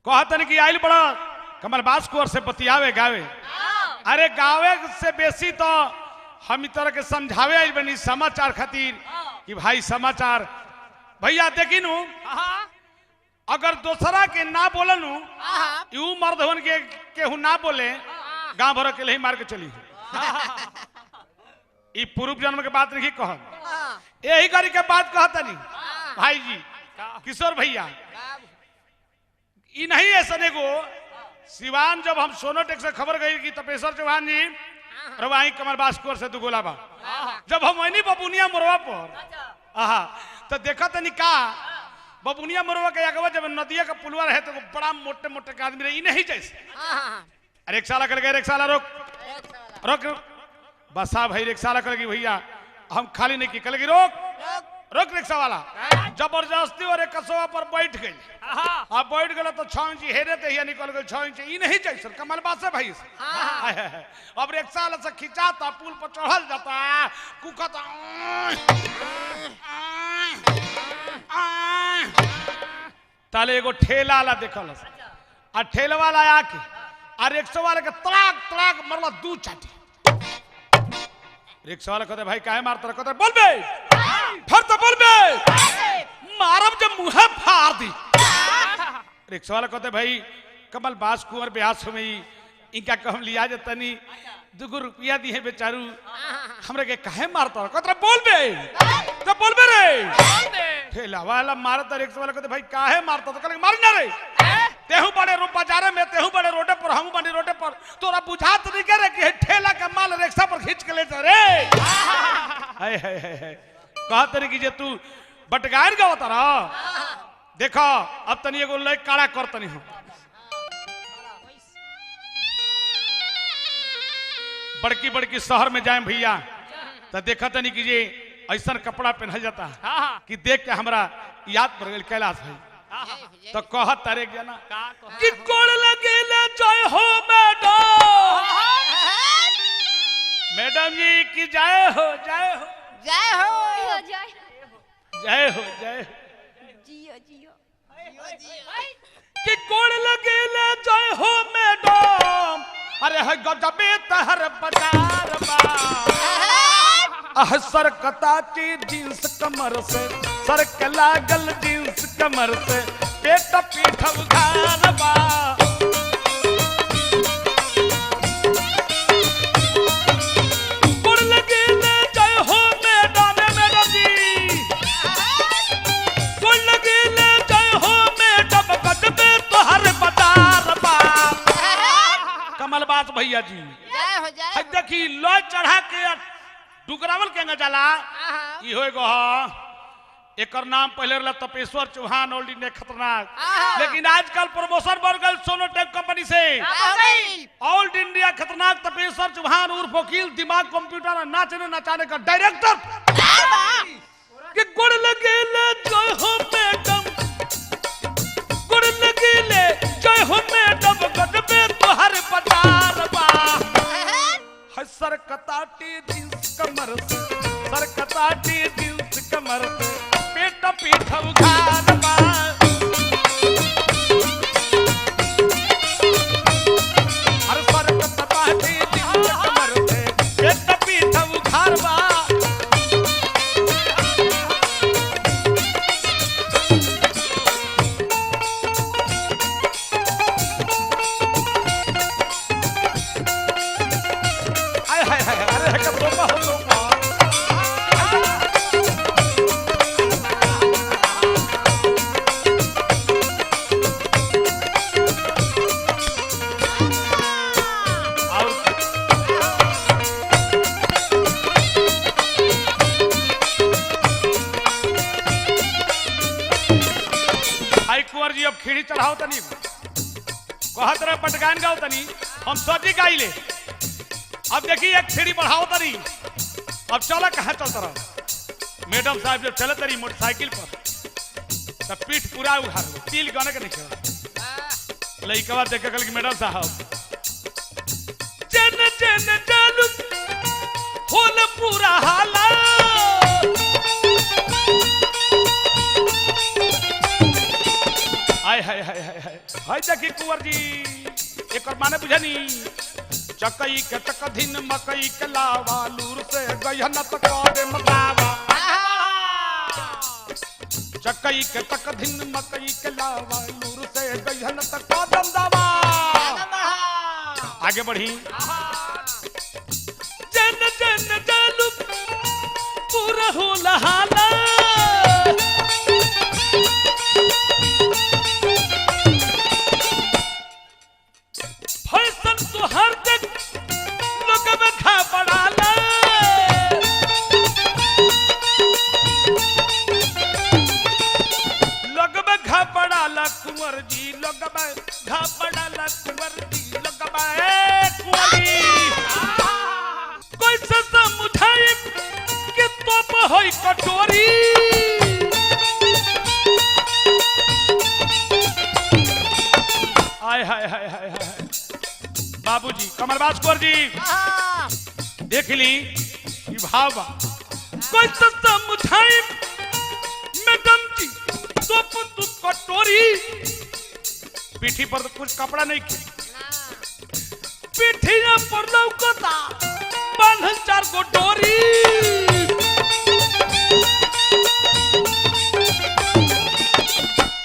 कहतन कि आइल बड़ा कमलबास कुंवर से बतियावे गावे। अरे गावे से बेसी तो हम तरह के समझावे आइल बनी समाचार खातिर कि भाई समाचार भैया देखी नू, अगर दोसरा के ना बोलनू you मर्द होन के केहू ना बोले गांव भर के ही मार के चली। ई पूर्व जन्म के बात नहीं कह, यही करी के बात कहतनी भाई जी किशोर भैया। ई नहीं ऐसा एगो सिवान जब हम सोनोटेक से खबर गई कि तपेश्वर चौहान जी रवाई कमलबास कुंवर से दुगोला बा, जब हम वही बबुनिया मोरवा पर आहा तो देखा तनी का बबुनिया मोरवा के अगवा जब नदिया का पुलवा रहे तो बड़ा मोटे मोटे के आदमी रहे, ई नहीं जैसे। अरे एक साला कर गए, एक साला रोक रोक बसा भाई, रिक्शा वाला कर भैया हम खाली नहीं की, कल रोक रोक रिक्शा वाला जबरदस्ती और एक कसवा पर बैठ गई। अब बैठ गए तो 6 इंच हेरे ते हिया निकल गए 6 इंच। ई नहीं जाए कमल बात से भाई। अब रिक्शा वाला से खिंचाता पुल पर चढ़ल जाता कुकता ताले एगो ठेला वाला देखल आ ठेला वाला आके आ रिक्शा वाले के तड़ाक तड़ाक मरला 2 चाटी। रिक्शा वाला कहते भाई काहे मारता, कहते बोल बे फिर तो बोल बे मारब जब मुंह फाड़ दी। रिक्शा वाला कहते भाई कमल बास कुंवर ब्यास हो में इनका कहम लिया जतनी 2 रुपया दी है बेचारू हमरे के काहे मारता, कहते बोल बे तो बोल बे रे। ठेला वाला मारता रिक्शा वाला कहते भाई काहे मारता, तो कहते मारी ना रे तेहू बड़े रो बाजारे में तेहू बड़े रोडे पर हम बड़े रोडे पर तोरा बुझात नहीं करे कि ठेला का माल रिक्शा पर खींच के ले जा रे। हाय हाय हाय कहत रे कि जे तू बटगार गावत रह देखो अब तनी एगो लय काड़ा कर तनी हो। बड़की बड़की शहर में जाए भैया तो देखा तनी कि जे ऐसा कपड़ा पहनल जाता कि देख के हमरा याद पड़ गइल कैलाश भाई। तो कहत तारे जना कि गोड़ लगेले जय हो मैडम, मैडम जी की जय हो जय हो जय हो जय हो जय हो जियो जियो कि गोड़ लगेले जय हो मैडम। अरे है गजबे तहर बाजार बा सरकता ची जींस कमर से सरक लागल जींस कमर से पेट पीठ उघार बा। गोड़ लगेले जय हो मैडम, मैडम जी गोड़ लगेले जय हो मैडम गजबे तोहर बाजार बा। कमल बात भैया जी जय हो जय। देखी लय चढ़ा के डुकरावल के जाला इहो एगो ह, एकर नाम पहले रहला तपेश्वर चौहान ऑल इंडिया खतरनाक, लेकिन आजकल प्रमोशन बढ़ गल सोनोटेक कंपनी से ऑल इंडिया खतरनाक तपेश्वर चौहान उर्फ वकील दिमाग कंप्यूटर नाचने नचाने का डायरेक्टर कि गुड़ लगेले जय हो मैडम, गुड़ लगेले जय हो मैडम गजबे तोहर बाजार बा। सरकताटी जींस कमर से सरकताटी जींस कमर से पेट पीठ उघार बा। अरे सरकताटी जींस कमर से पेट पीठ उघार बा। हाय हाय हाय अरे का तोपा हो तोपा। और हाई कुंवर जी अब खीड़ी चढ़ाओ तनी कहत रहे पटगान गाओ तनी हम सजी गाइले। अब देखिए एक सीढ़ी बढ़ाओ तरी अब चला कहाँ चलता रहा मैडम साहब जब चले तरी मोटरसाइकिल पर तब पीठ पूरा उघार तिल गने के नहीं लइकवा देख के कहल कि मैडम साहब चन चन चालू होल पूरा हाला। आय हाय हाय हाय हाय हाय देखी कुंवर जी, एकर माने बुझनी। चकई के तकधिन मकई के लावा, लूर से गयन त करे मगावा। चकई के तकधिन मकई के लावा, लूर से गयन त कदम दावा। आगे बढ़ी। जन जन जालू पूरा होला हाला, फैशन तो हर जग लोग में घबराला। लोग में घबराला कुंवर जी, लोग में घबराला कुंवर जी, लोग में ए कुंवर जी। कैसे समझाई कि तोप होई कटोरी। आय हाय हाय हाय हाय बाबूजी कमलबाज कुंवर जी, देख ली ई भाव बा। कैसे समझाई मैडम जी तोप तू कटोरी, पीठी पर तो कुछ कपड़ा नहीं की, पीठिया पर लौकता बांधल चार गो डोरी।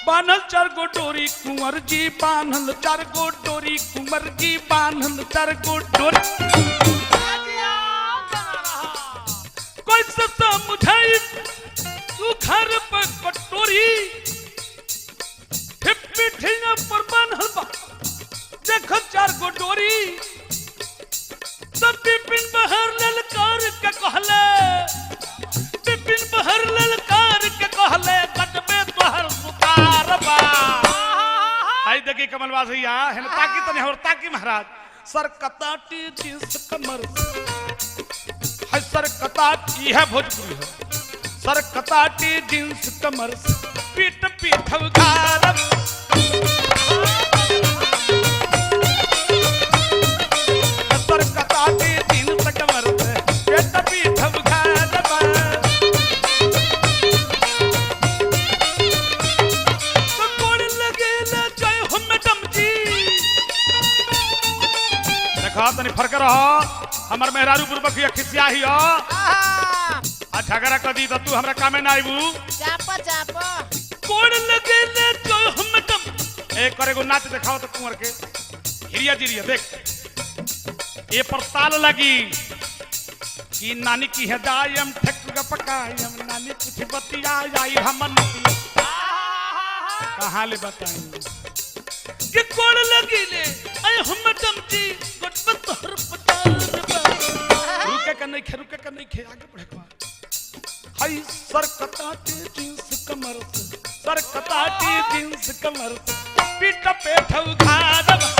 बान्हल चार गो डोरी कुंवर जी, बान्हल चार गो डोरी कुंवर जी, बान्हल चार गो डोरी। कैसे समझाई तू घर पर कटोरी, पीठिया पर बान्हल बा देख चार गो डोरी। तब विपिन बहर ललकार के कहले, विपिन बहर ललकार के कहले, गजबे तोहर सुतार बा। आई देखी कमलवास भैया, हेन ताकी तने और ताकी महाराज। सरकताटी जींस कमर है, सरकताटी है भोजपुरी है। सरकताटी जींस कमर पीठ पीठ उघार, सरकताटी जींस कमर पेट पीठ उघार। तो गोड़ लगेला जय हो मैडम जी। देखा तनी फर्क रहो, हमर मेहरारू बुरबकिया खिसिया ही हो आ झगड़ा कर दी त तू हमरा कामे ना आइबू। चापा चापा कोड़ लगेले जय हो मैडम। ए करे गो नाच देखाओ तो कुंवर के हिरिया जिरिया देख, ए पर ताल लगी कि नानी की है दायम ठेकुआ पकायम, नानी कुछ बतिया आई हमन कहाँ ले बताई कि कोड़ लगेले आय हम मैडम जी गटबत तोहर पचार बा। रुके का नहीं खे, रुके का नहीं खे, आगे बढ़े का। हाय सरकताटी जींस कमर से, सरकताटी जींस कमर से पीठ पे ठउघार।